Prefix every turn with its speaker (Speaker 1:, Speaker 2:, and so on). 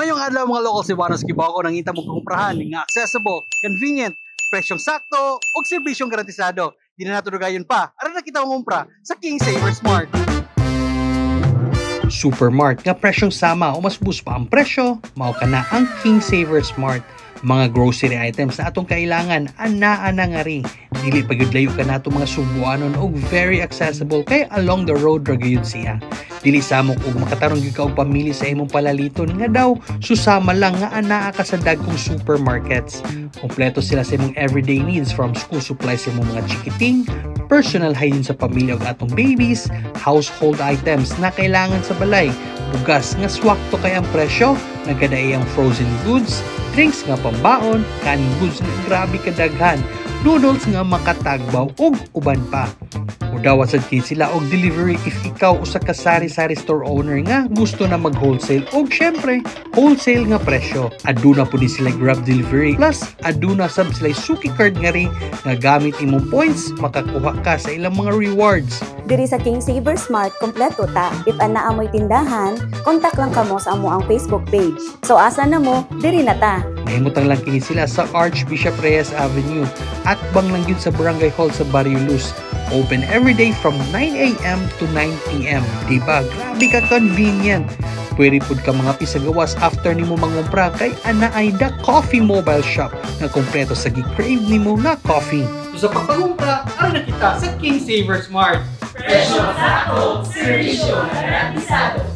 Speaker 1: Mayong adlaw, mga local Cebuanos. Kibaw ko nangita mo kumprahan nga accessible, convenient, presyong sakto ug serbisyong garantisado. Di na nato dugayon pa. Ara na kita mangumpra sa King Saver Smart. Supermart nga presyong sama o mas bus pa ang presyo, mao kana ang King Saver Smart. Mga grocery items na atong kailangan, anaa na nga ri. Dili pa gyud layo ka nato mga Sugbuanon og very accessible kay along the road ra gyud siya. Dili samok og makatarong gyud ka og pamili sa imong palaliton nga daw susama lang nga anaa ka sa dagkong supermarkets. Kompleto sila sa imong everyday needs, from school supplies sa imong mga chikiting, personal hygiene sa pamilya ug atong babies, household items na kailangan sa balay, bugas nga swakto kay ang presyo, nagkadaiyang frozen goods, drinks nga pambaon, canned goods nga grabe kadaghan, noodles nga makatagbaw ug uban pa. Mudawat sad kini sila og delivery if ikaw usa ka sari-sari store owner nga gusto na mag-wholesale og syempre wholesale nga presyo. Aduna pud ni sila Grab delivery, plus aduna sab sila suki card nga rin nga gamit imong points makakuha ka sa ilang mga rewards.
Speaker 2: Diri sa King Saver Smart, kompleto ta. If anaa mo'y tindahan, contact lang kamo sa among Facebook page. So asa na mo, diri na ta.
Speaker 1: Nahimutang lang kini sila sa Archbishop Reyes Avenue at bang lang yun sa Barangay Hall sa Barrio Luz. Open every day from 9 a.m. to 9 p.m. Diba? Grabe ka convenient. Pwede pud ka mga sa gawas after nimo mangumpra kay anaay The Coffee Mobile Shop nga kompleto sa gi-crave nimo nga coffee. So sa pagpangumpra, ara na kita sa King Saver Smart.
Speaker 3: Presyo sakto, serbisyo garantisado.